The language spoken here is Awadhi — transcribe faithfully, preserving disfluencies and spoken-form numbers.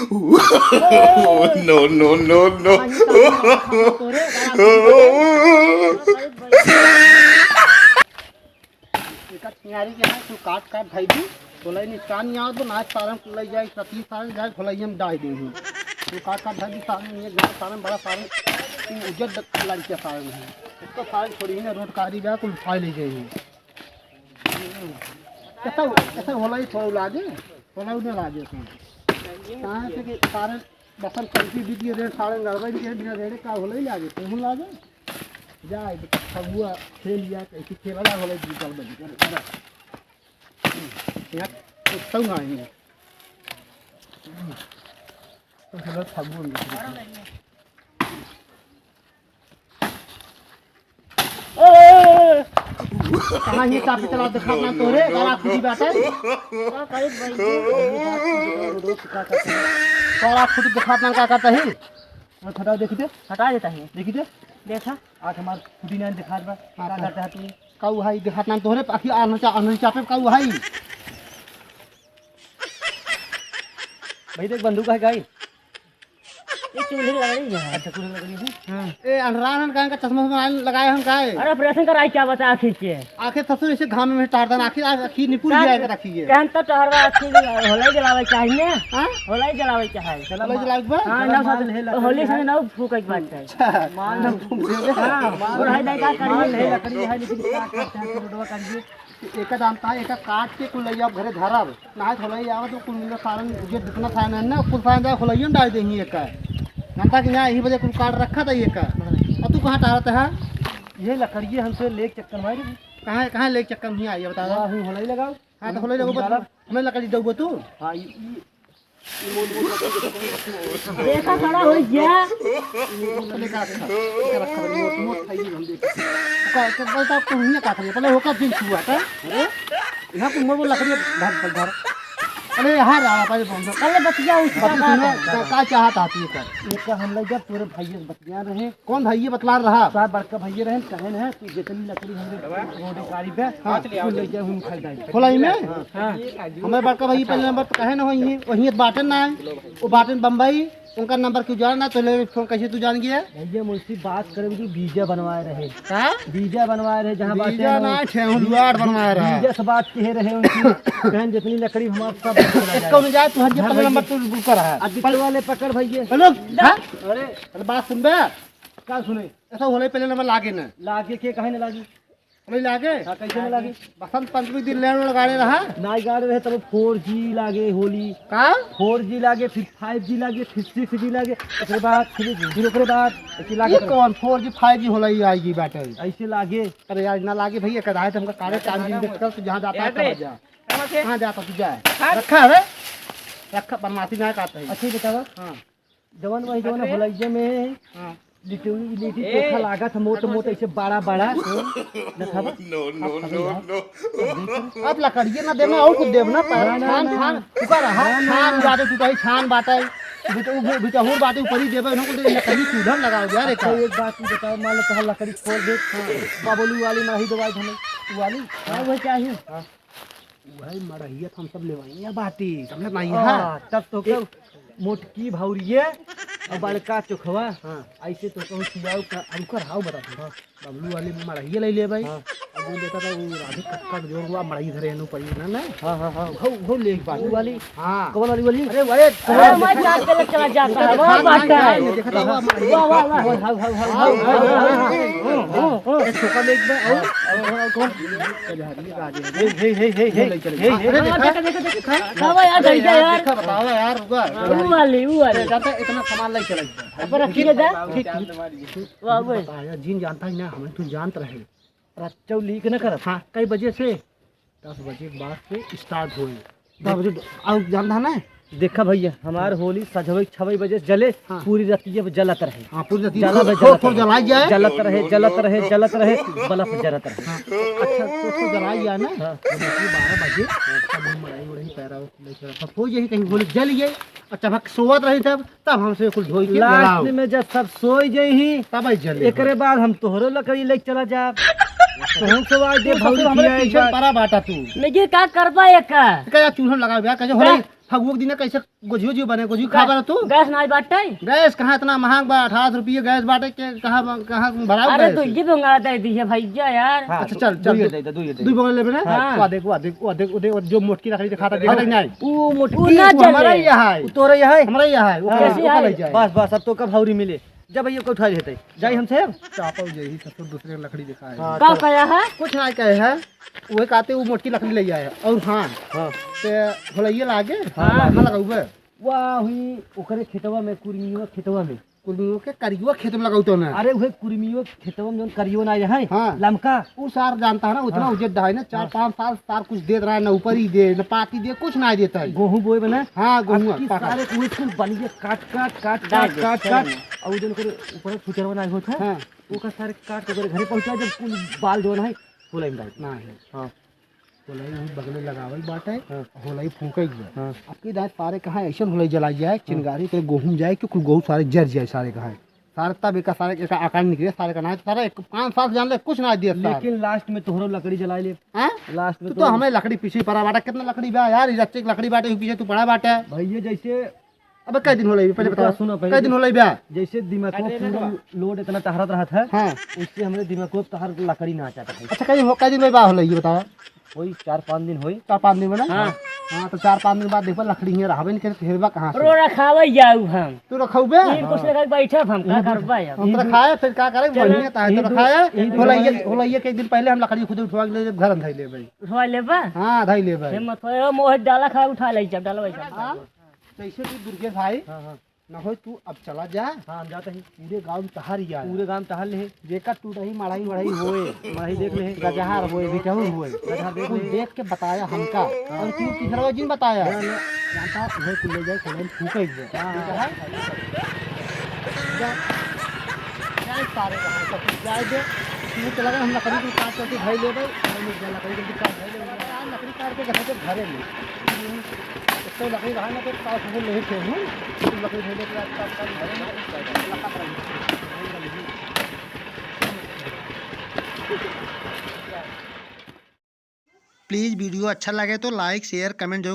No, no, no, no। आज सारे तोरे, एका चिंगारी के ना, तू काट काट धई दी, बोला, "ई निशान यहाँ तो ना, सारन को ले जाए, सती सारन जाए, भोला, ये हम डाल दे हूँ।" तू काट काट धई दी, सारन ये घर, सारन बड़ा, सारन तू उज्जर द-, लड़के सारन है। इसको सारन छोड़ी ही ना, रोड कारी बा, कुल उठाए ले जाए हूँ। कैसा, कैसा होला ये थोड़ा लागे? होला उन्हें लागे इसमें। कहाँ से कि सारन बसंत पंचमी बीत गए, सारन गड़बड़ के बिना रेड़े का होला ही लागे, तो हम लागे। जा, ये तो फगुआ खेल लिया, कैसे खेला जा होला, ये गड़बड़ कर, कर। यहाँ कुत्ता हुआ है। तो चलो, फगुआ में कहाँ ये चाबी चला दिखा ना तोरे, गला फूटी बाटे। का करी भाई? गला फूटी दिखा ना का करता है? और हटाओ, देखी दे। हटा देता है। देखी दे। देखा? आज हमार फूटी ना दिखा बा। हाँ, का तो करता है तू? का हुआ है दिखा ना तोरे, आखिर आना चा-, आना चापे का हुआ है? भाई देख, बंदूक है का ई? ये चूल्हे लकड़ी है। अच्छा, चूल्हे लकड़ी है? हाँ। ए, अंधरा रहन काहे का चश्मा उश्मा लगाए हम काहे? अरे, ऑपरेशन कराई क्या बता आँखी के? आँखें ससुर ऐसे घाम में टार देना, आँखी, आँखी निपुर का? गया है आँखी के। कहन तो तोहरवा आँखी होला ही जलावे चाहिए। हाँ? होला ही जलावे चाहिए। चला होला ही मा-, जलावे के बा? हाँ, चला ना माल साथ, है, लकड़ी होली है। से ना फूके के बात है। अच्छा। माल ना फूके। हाँ, माल और है, नहीं का करिए? माल है, लकड़ी है, लेकिन क्या करते हैं, रोडवा काट दिए। एका जानता है, एका काट के कुल लइया घरे धरब। नाहे तो होलई आवत तो कुल मिला सारन, जे जितना सारन है ना, कुल सारन जाए होलइयो में डाल देही एका। जानता कि ना, यही वजह कुल काट रखा था एका। और तू कहाँ टहरत है? ये लकड़िए हमसे लेके चक्कर मारी। कहाँ, कहाँ लेके चक्कर नहीं आई, ये बता दो। वहाँ हम होलई लगाओ। हाँ, तो होलई लगाओ, तुम बता। हमें लकड़ी दो तू। हाँ, ये, ये देखा, खड़ा हो गया। पहले का रखा, का रखा, मोट, मोट खाइए हम देख। का, का, का, का, कुम्हिया का खाइए, पहले होकर दिन छुआ था। अरे, यहाँ कुम्हिया वो लकड़ी धर, धर, धर। अरे, यहाँ रहा, पहले बंद। पहले बतिया उसका बात सुनो, बात है। का, का चाहत आती है कर? ये का हम लोग जब पूरे भाइयों से बतिया रहे, कौन भाई ये बतला रहा? साहब बड़का भैया रहन, कहे न है कि जितनी लकड़ी हमरे रोडे कारी पे, हाँ। कुल ले जाए, हम खाई जाए। खोलाई में? हाँ। हमें बड़का भाई पहले नंबर पे कहे न होई, वहीं बाटन ना है। वो बाटन बम्बई, उनका नंबर क्यों जान ना, तो ले फोन कैसे तू जान गया? भैया मुझसे बात करे, जो वीजा बनवाए रहे। का? वीजा बनवाए रहे, जहाँ बाटे वीजा ना, ना, ठेहुलवाड़ बनवाए रहा। वीजा से बात किए रहे उनकी, कहें जितनी लकड़ी हमारे सब चला जाए। कौन जाए, तू हट जा, पहले नंबर तू बुक कर रहा है। अब बिट्टू वाले पकड़ भैया। हेलो, हाँ? अरे। अरे बात सुन बे। का सुने? ऐसा होले पहले नंबर लागे ना। लागे के काहे ना लागे? होले लागे? हाँ, कैसे ना लागे? बसंत पंचमी दिन लेन लगाड़े रहा। नाई गाड़े रहे तब four G लागे होली। का? Four G लागे, फिर five G लागे, फिर six G लागे, ओकरे बाद three G, फिर ओकरे बाद ऐसे लागे ये रहे। कौन four G, five G होला, ये आई गई बाटे। ऐसे लागे। अरे यार, ना लागे भैया, कदा है तो हमका काले टाइम दिन देखकर तू जहाँ जाता है, यार तहाँ रे। जा। कहाँ जाता तू जा? हाँ। रखा है? रखा, बदमाशी ना करता है। अच्छा, ये बतावा। हाँ। जवन वही जवन अरे। होलैया में हाँ। लिट्टी, लिट्टी ए। चोखा लागत है, मोट मोट ऐसे बड़ा बड़ा। न खाबा? No, no, no, no। अब लकड़िए ना देना, और कुछ देव ना, पर ना, ना, छान, ना। छान, ऊपर रहा, ना, ना। छान जाते टूटाई, छान बाटे, बिट-, उ-, बिटहूर बाटे, ऊपर ही देवे, इन्हों को दे, लकड़ी चूल्हा में लगाओ यार, अच्छा, एक एक बात तू बताओ, मान लो तोहर लकड़ी फोड़ दे, हाँ। बाबुली वाली मड़ही दवाई धने, उ वाली? हाँ, वो चाहिए। हाँ। वही मड़हिया तो हम सब लेवाइया बाटी, समझत नहीं है? हाँ, तब तो ए- क्या मोटकी भौरिये और बड़का चोखवा, हाँ। ऐसे तो कहूँ खियाऊ का, अब कर हाउ बता तू। हाँ। बबलू वाली मड़हिया ले ले भाई। हाँ। अब वो लेता था वो राधे कक्का के जोर हुआ मड़ही धरे हनु पड़ी ना, ना? हाँ, हाँ, हाँ। घो, घो ले एक बार। वो वाली? हाँ। कौन वाली वाली? अरे, अरे, अरे, अरे, हमारे जान के लग चला जाता है, वो बात है। देखा था, वाह, वाह, वाह। How, how, how, how, how, how, how. ए, छोका ले एक बार, और, और, और, और कौन? हे, हे, हे, हे, हे, अरे, हे, देखा? देखा, देखा, देखा, देखा। हाँ, यार, अरे, डंडा यार, यार। देखा, बतावा यार, रुका। हाँ, वो वाली, वो वाली। अरे, जानता है, इतना सामान ले चला गया। अब रखिए दा। ठीक, ठीक। वाह, वाह। बताया, जिन जानता है ना, हमें तू जानत रहे। रात चौ लीक न करत। हाँ, कई बजे से? दस बजे के बाद से start होई। दस बजे, और जानता है ना? देखा भैया, हमार होली सजवई छवई बजे से जले, हाँ। पूरी रतिया पे जलत रहे। हाँ, पूरी रतिया जलत, थो-, जलत थो-, थो रहे। जलाई जाए। जलत रहे, जलत रहे, जलत रहे, बल्ब जरत रहे। हाँ, अच्छा, तो, तो जलाई जाए ना? हाँ। तो बारह बजे, तब हम मड़ई उड़ई पैरा लेके, तब हो जाई कहीं होली जल जाए, और चमक सोवत रही तब, तब हमसे कुल धोई के last जलाओ। में जब सब सोई जाई ही, तब आई जले। एकरे बाद हम तोहरो लकड़ी लेके चला जाब। तो हम सब आज दे तू भौरी ससुर हमरे खियाई पीछे बा। पड़ा बाटा तू। लेकिन का करबा एका? का यार चूल्हा लगाओ यार, कैसे होली? का? फगुआ के दिन कैसे गोझियो जियो बने, गोझियो खा बना तू? गैस नाहीं बाटे। गैस कहाँ इतना महंग बा, अठारह सौ रुपये गैस बाटे के, कहाँ, कहाँ भराऊ अरे गैस? दुइये बोंगा दे दिए भैया यार। हाँ, अच्छा, चल, चल, दुइये दे दे, दुइये दे दे। दुइ बोंगा लेबे ना? हाँ। वा देख, वा देख, वा देख, वो देख, वो देख, जो मोटकी लकड़ी दिखाता, देखा हाँ। नहीं? वो मोटकी वो ना वो हमारा चल ही है, वो तोरा ही है। हमारा ही है, वो हाँ। कैसे वो आई? ले जाए। बस, बस, अब तो कब हौरी मिले, जब ये को उठा लेते, जाई हमसे अब। चापा हो जाई, सब तो दूसरे लकड़ी दिखाए। हाँ, का चल। कहा है? कुछ ना कहे है, वो कहते वो मोटकी लकड़ी ले आए। और हाँ, हाँ। ते होलैया लागे? हाँ। हाँ, लगाऊ बे। वाह हुई, ओकरे खेतवा में, कुर्मियों खेतवा में। कुर्मियों के करियो खेत में लगाऊ तो ना। अरे, उहे कुर्मियों खेतवा में जौन करियो ना है, हाँ। लमका। उ सार जानता है ना, उतना हाँ। उजट है ना, चार हाँ। पाँच साल सार कुछ देत रहा है, ना ऊपर ही दे, ना पाती दे, कुछ ना देता है। गोहूँ बोए बना। हाँ, गोहूँ अब की पाका। सारे कुहे कुल बलिया काट, काट, काट, डाल काट, दे, काट, चलो काट। ना। और जौन ओकर ऊपर छुचरवा ना होत है, हाँ। ओकर सारे काट के ओकरे घरे पहुँचा, जब कुल बाल जौन है, होलई में डाल दे। ना है। हाँ। होलई वही बगले लगावल बाटे, हाँ। होलई फूंकई बा। हाँ। अब की दांत सारे कहाँ ऐसन होलई जलाई जाए, हाँ। चिंगारी के गोहूँ जाए कि कुल गोहूँ सारे जर जाए सारे कहाँ। सारे तब एका सारे एका आकार निकले, सारे का ना सारे एक पाँच साल जान ले, कुछ ना दिया सारे। लेकिन last में तोहरो लकड़ी जलाई ले। हाँ? Last में तू तो तोहरो हमें लकड़ी पीछे पड़ा बाटा, कितना लकड़ी बा यार, ये रच्चे की लकड़ी बाटे, पीछे तू पड़ा बाटे। भैया जैसे अबे कई दिन होलई, पहले रुका, बताओ। सुनो पहले कई दिन तो। होलई बा? जैसे दिमाग को अरे, पूरा रुका। Load इतना टहरत रहत है, हाँ। उससे हमरे दिमाग को तहर लकड़ी ना चाहता है। अच्छा, कई हो, कई दिन में बा होलई, ये बताओ। वही चार पाँच दिन होई। चार पाँच दिन में ना? हाँ। हाँ, तो चार पाँच दिन बाद देखबा लकड़ी हियाँ रहबे नहीं करे, तो हेरबा कहाँ से? रो रखावे जाऊ हम। तू रखौबे? इन कुछ हाँ। लगा के बैठब हम, का करबा अब? हम तो रखाए, फिर का करे? चलो। बढ़िया ता है, तो रखाए। होलैया, होलैया के एक दिन पहले हम लकड़ी खुद उठवा के ले जब घर हम धई लेबे। उठवा लेबा? हाँ, धई लेबे। हिम्मत हो, मोह डाला खा उठा ले जब डाला वैसा। हाँ। जैसे तू दुर्गेश भाई, हाँ, हाँ। ना हो तू अब चला जा। हाँ, हम जाते ही। पूरे गाँव में तहार ही आया। पूरे गाँव में तहार ले। जेकर टूटही मढ़ाई वढ़ाई होए, मढ़ाई देख ले। गजहार होए, बिटहू होए। गजहार देख कुल ले। देख के बताया हमका। हाँ। और क्यों किधर जिन बताया? ना, ना। जानता है, कुल ले जाए, कुल फूके ही है। हाँ। ठीक है? जा। जाए सारे कहाँ सब कुछ जाए दे। तू तो लगा हम लकड़ी को काट करके भाई ले गए। लकड़ी को काट भाई ले गए। लकड़ी काट के घर के घरे ले। तो लकड़ी रहा ना तो पाँच फुट नहीं थे हम। तो लकड़ी भेजे के बाद काट काट घरे ले। Please video अच्छा लगे तो like, share, comment जरूर